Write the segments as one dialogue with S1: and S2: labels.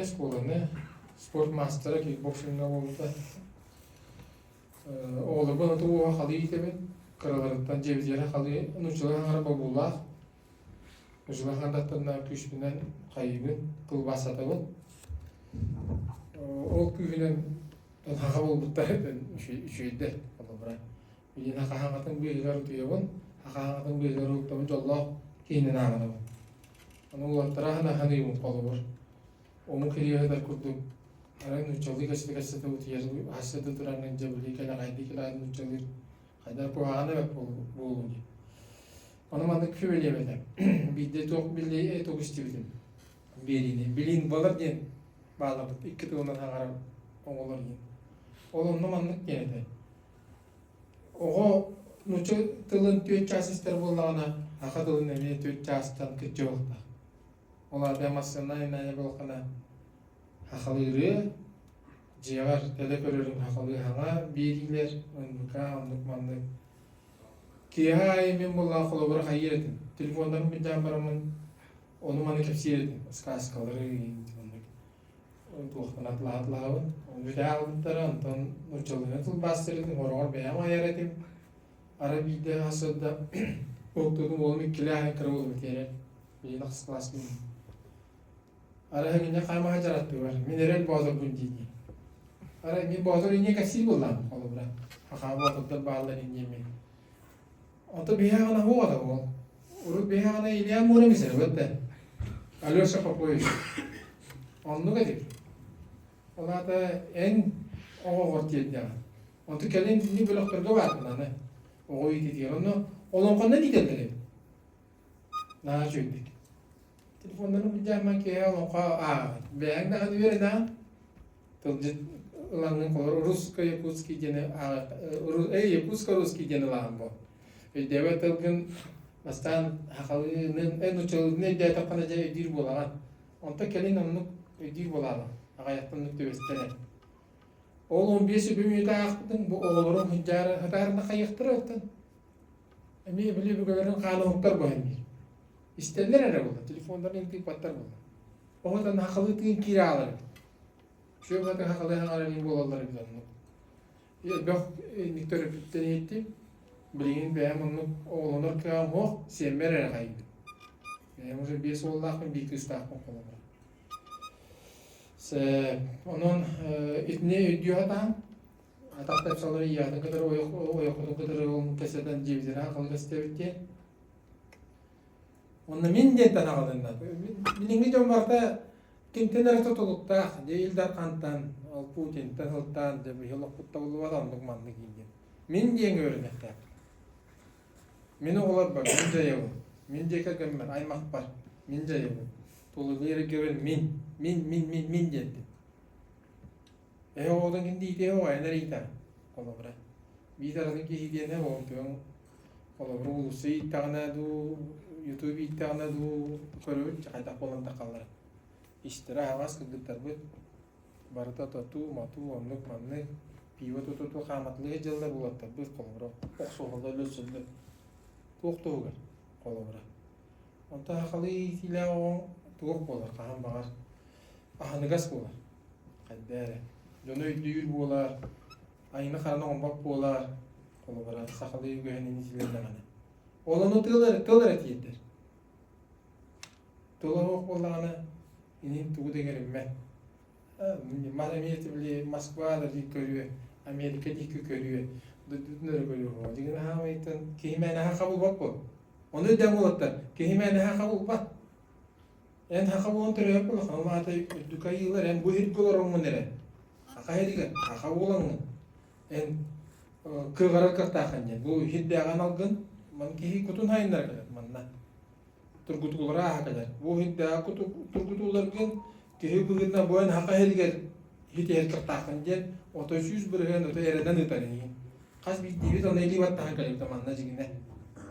S1: Оскуоланы спорт маастара кикбоксиҥҥа буолбута. Оҕолорбун аты уоһа халыы иитэбин. Кыраларыттан дьиэбитигэр халыы нууччалыы хаҥара бобуулаах. Нууччалыы хаҥардахтарына күүспүнэн хайыыбын, тылбаастатабын. Ол күүһүнэн хаха буолбуттар үчүгэйдэр холобура. Билигин хахаҥатын быыһыгар утуйабын, хахаҥатын быыһыгар уһуктабын дьоллоох киһинэн ааҕынабын. Ону уолаттара аһыныыбын холобур. Омук ириэһитэр курдук арай нууччалыы кэпсэтэ-кэпсэтэ утуйар хаста тураҥҥын дьэ били кэлэҕэйдии кэлэҕэйдии нууччалыыр хайдах куһаҕана эбэт буолуо дии. Ону маннык сүбэлиэм этэ. Биирдэ туох били тугу истибитим биэриини. Билингвалар диэн баалларбыт икки тылынан аҥарар оҕолор диэн. Ол онно маннык диэн этэ. Оҕо нуучча тылын түөрт чаас истэр буоллаҕына, саха тылын эмиэ түөрт чаастан кырдьыбыттаах. Ол аата массыына айаннаайа буоллаххына, сахалыыры дьиэҕэр теле көрөрүҥ сахалыы саҥа биэриилэр, НВК оннук-маннык. Киэһэ аайы мин буоллаҕа холобура хайыыр этим. Телефоннарын былдьаан бараммын ону-маны кэпсиир этим, сказкалары оннук. Туохтан атылаһа-атылаһабын. Бүтэ аҕалбыттара, онтон нууччалыыны тылбаастыыр этим, хороҕор бэйэм айар этим. Арай биирдэ сарсыарда уһуктуутум уолум иккилээх кыра уолум этиэрэ. Билигин ахсыс кылааспын. Арай кинини хаамаһа дьараттыылар. Мин эрэл боотурбун дии-дии. Арай мин боотур инньэ кэпсиир буоллаҕым, холобура. Хахаа боотурдар бааллар инньэ мин. Ото биһиэхэ уоҕа да уол. Урут биһиэхэ Илья Муромец эрэ да. Алеша Попович. Оннук этик. Ол аата эн оҕоҕор тиэрдэҕин. Онту кэлин итинник бөлөхтөргө баатын аны. Оҕо иититигэр. Онно олоҥхоннон иитэллэр эбит. Наһаа үчүгэйдик. Телефоннарын былдьаамман киэһэ олоҥхо ааҕабын. Бэйэҥ даҕаны үөрэнэҕин. Тылдьыт ылаҥҥын холор русско-якутский диэни ааҕа якутско-русский диэни ылаҕын бу. Өйдөөбөт тылгын бастаан сахалыынын, нууччалыытын өйдөөтөххүнэ дьэ өйдүүр буолаҕын. Онтон кэлин оннук өйдүүр буолаҕын. Аҕайахтан оннук түбэстэн эр. Ол 15 үбү мүнүүтэ аахпытыҥ бу оҕолоруҥ сылдьаары сытаарына хайыахтара оттон. Эмиэ били өбүгэлэрин хаалыһыктар быһан биир. Истэллэр эрэ буолла, телефоннарын илдьиппаттар буолла. Оҕотон хахалыы тыын киирэ аалар эбит. Үчүгэй баҕайытык хахалыы хаҥарар иһин буолаллар эбит оннук. Элбэх инник төрөппүттэн иһиттим. Билигин бэйэм оннук оҕолонор кыаҕым суох, сиэммэр эрэ хайбыт. Бэйэм уже биэс уоллаахпын, биир кыыстаахпын холобура. Онон итини өйдүү сатаан, атах тэпсалары ийэҕитин кытары ойоххутун кытары ол кэсэтэн дьиэбитин аахалык эстэбит диэн. Онно мин диэнтэн аҕалынна. Билиҥҥи дьон барыта кимтэн эрэ тутулуктаах, дьэ Ил Дархантан, ол Путинтан сылтаан, дьэ биһи олохпут табыллыбат оннук маннык диэн. Мин диэҥ үөрэнэхтээх. Мин оҕолорбор мин дьайабын, мин дьиэ кэргэммэр, аймахпар мин дьайабын. Тулалыыр эйгэбэр мин, мин, мин, мин, мин диэнтэн. Эһэ оҕотун ким иитиэ оҕо эн эрэ иитэҕин, холобура. Биир атын киһи диэнэ оҕотугун холобура уулусса ииттэҕинэ дуу, ютуб ииттэҕинэ дуу көрөбүт хайдах буолан тахалларын. Истэрэ аһаҕас кыргыттарбыт барыта тотуу, матуу, оннук маннык пиво тутуту хааматылыы дьыллар уолаттарбыт холобура охсуһаллар өлөрсөллөр туох туһугар холобура. Онтон сахалыы иитиилээх оҕоҥ туох буолар хаһан баҕар аһыныгас буолар хайда эрэ дьону өйдүүр буолар айыны хараны оҥорбот буолар холобура сахалыы үгэһин иитилиннэҕинэ ол ону тыл эрэ тыл эрэ тиэрдэр тыла суох буоллаҕына инин тугу да иҥэриммэт эмиэ били Москва да диэки көрүө Америка диэки көрүө дойдутун эрэ көрүө дьиҥин аһаамайтан киһи мээнэ аһа хабылбат буол ону өйдөөн уолаттар киһи мээнэ аһа хабылбат Эн саха буолан төрөөбүт буоллаххына, ол аата үрдүк айыылар эн бу иһиргэ олороҥҥун эрэ, саха иһиригэр саха буолаҥҥын, эн кыаҕырар кыахтааххын диэн. Бу иһирдээҕи аналгын ман киһи кутун хайыннара кэлэр манна. Тургутуулара ааһа кэлэр. Бу иһирдээҕи тургутууларгын киһи быһыытынан бу эн саха иһиригэр иһитиһэр кыахтааххын диэн отой 100% отой эрэнэн ыытар эйигин. Хас биирдиибит аны илии баттаһан кэлэбит манна дьиҥинэ.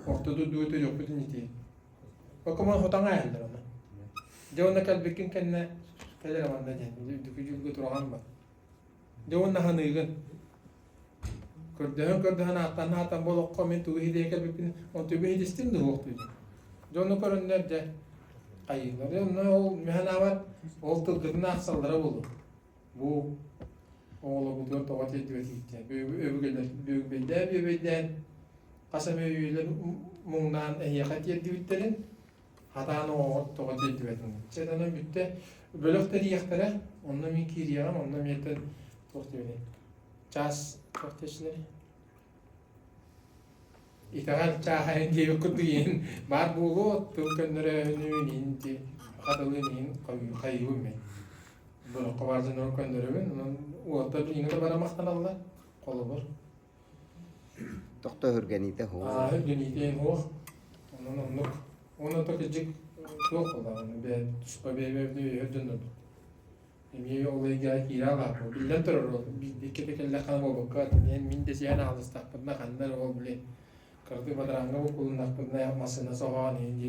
S1: Орто дойдуга төрүөхпүтүн ити. Окуман хотоҥ ааһаллар ону. Дьэ уонна кэлбиккин кэннэ кэлэр манна диэн үрдүкү дьүүлгэ тураҕын ба. Дьэ уонна ханыыгын. Көрдөһөн-көрдөһөн ааттан ааттан бу олоххо мин тугу иһитиэ кэлбиппин онтуйбун иһитистим да суох дии. Дьону көрөннөр дьэ. хайыыллар. Онно ол мин санаабар ол тылгытын аахсаллара буолуо. Бу оҕолорбутугар тоҕо тиэрдибэтигит диэн. Өбүгэлэр бүөбэйдээн бүөбэйдээн хас эмэ үйэлэр муҥнаан эһиэхэ тиэрдибиттэрин хатаан оҕоҕор тоҕо тиэрдибэтиҥ. Чэ онон бүттэ. Бөлөх тэрийиэхтэрэ. Онно мин киириэҕим, онно миэтэн туох диэбиний чаас туох диэччилэрий? Итэҕэл чааһайын диэбит курдук иһин баар буолуо, тыл көннөрөөһүнүн иһин ити хатылыын иһин хайыыбын мин. Бөлөххө баар дьоннору көннөрөбүн, онон уолаттар билиҥҥи да бара махтаналлар, холобур.
S2: Тохто өһүргэниитэ суох.
S1: Аа, өһүргэниитэ суох. Онон оннук. Уонна то кырдьык туох буоллаҕына бэйэ туспа бэйэ-бэйэбитин өйөһөр дьоннорбут. Эмиэ ол эйгэҕэ киирэ алааппын. Биллэн турар, ол биирдэ кэллэххинэ буолбакка, мин да сиэн аалыстахпытына ханна эрэ ол били кыратык бадарааҥҥа буккулуннахпытына массыына соһоон иһин диэбит.